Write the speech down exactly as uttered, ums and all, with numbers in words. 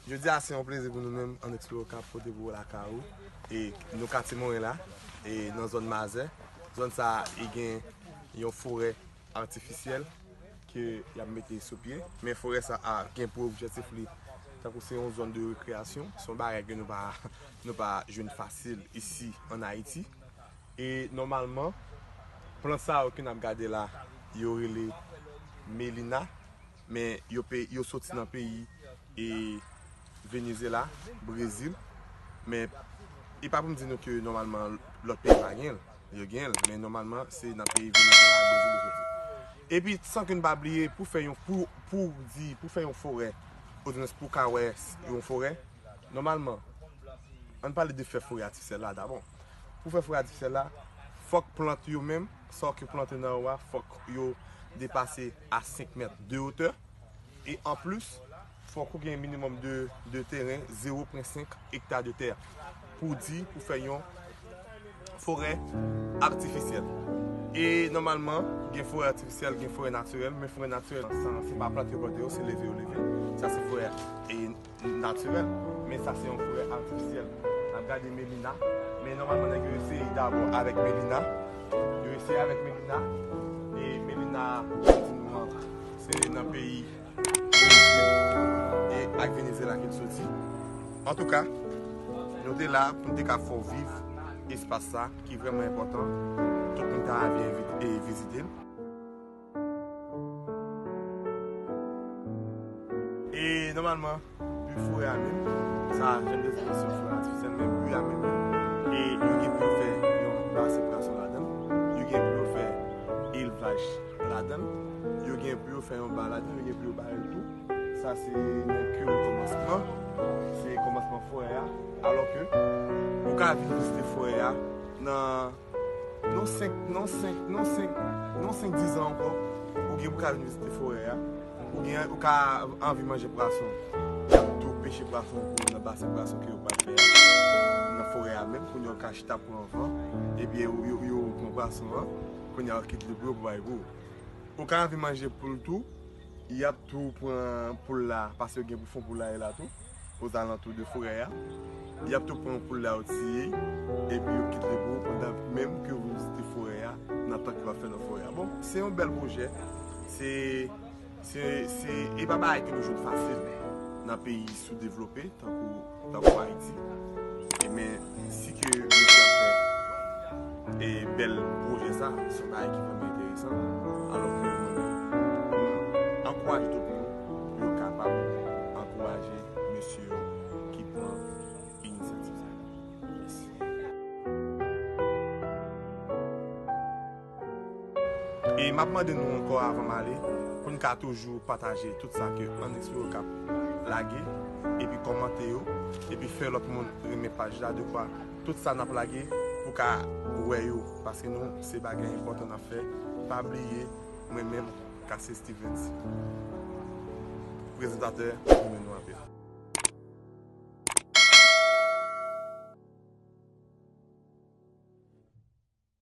Jodi a se yon plezi pou nou menm Ann Eksplore Okap pote pou ou lakay ou. E nou Katimoren la, e nan zòn Mazè. Zòn sa a, e gen yon forè atifisyèl ke y ap mete sou pye. Men forè sa a gen pou objektif li, tankou se yon zòn de rekreyasyon, se yon bagay ke nou pa, nou pa jwenn fasil isi ann Ayiti. E nòmalman, plant sa yo ke n ap gade la, yo rele melina, men yo pe, yo soti nan peyi, e, Venezuela, Brezil. Men e pa pou m di nou ke nòmalman lòt peyi pa gen l. Yo gen l, men nòmalman se nan peyi Venezuela ak Brezil yo soti. Epi, san ke n pa bliye, pou fè yon, pou, pou di, pou fè yon forè, odyans pou ka wè s-, yon forè, nòmalman, ann pale de fè forè atifisyèl la dabò. Pou fè forè atifisyèl la, fòk plant yo menm, sa w ke plante nan yo a, fòk yo depase a senk mèt de wotè. E anplis, fòk ou gen minimòm de, de teren, zewo pwen senk ekta de tè, pou di, pou fè yon forè atifisyèl. E nòmalman, gen forè atifisyèl, gen forè natirèl, men forè natirèl, se, se pa plant yo plante yo, se leve yo leve. Sa se forè, e, natirèl, men sa se yon forè atifisyèl. N ap gade melina, men nòmalman nèg yo eseye dabò avèk melina. Yo eseye avèk melina, e melina, di nou an, se nan peyi Brezil e ak Venezuela ke l soti. Antouka, nou te la pou n te ka fè w viv espas sa ki vrèman enpòtan. Tout moun ta vin envit-, e vizite l. E nòmalman, bi forè a menm, sa, jan m te di nou, se yon forè atifisyèl, men bi a menm, e yo gen pou yo fè yon basen pwason ladan l, yo gen pou yo fè elvaj ladan l, yo gen pou yo fè yon ba ladan l, yo gen pou yo bare l tou. Sa se nan ke kòmansman, se kòmansman forè a, alò ke ou ka vin vizite forè a nan, nan senk, nan senk, nan senk, nan senk, diz an ankò, ou gen pou ka vin vizite forè a. Ou gen, ou ka anvi manje pwason. Y ap tou peche pwason pou ou nan basen pwason ke yo pral fè a. Nan forè a menm, kounye a ou ka chita pran van, epi yo, yo, yo pran pwason an, kounye a ou kite li pou yo pou bay pou ou. Ou ka anvi manje poul tou, y ap tou pran poul la, paske yo gen pou fon poul la ye la tou, ozalantou de forè a. Y ap tou pran poul la yo tiye, epi yo kite li pou ou pandan menm ke ou vizite forè a, nan tan ke w ap fè nan forè a. Bon, se yon bèl pwojè, se, se, se, e pa bagay ke nou jwenn fasil nan peyi soudevlope, tankou, tankou Ayiti. E men, si ke mesye ap fè, e, bèl pwojè sa, se yon bagay ki vrèman enteresan. Alò ke mwen, m ankouraje tout moun pou yo kapab ankouraje mesye yo ki pran inisyativ sa. Mèsi. E m ap mande nou ankò avan m ale, pou n ka toujou pataje tout sa ke Ann Eksplore Okap lage, epi kòmante yo, epi fè lòt moun renmen paj la, dekwa tout sa n ap lage pou ka wè yo, paske nou, se bagay enpòtan n ap fè. Pa bliye, mwen menm, Cassius Stevens, prezantatè, nou renmen nou anpil.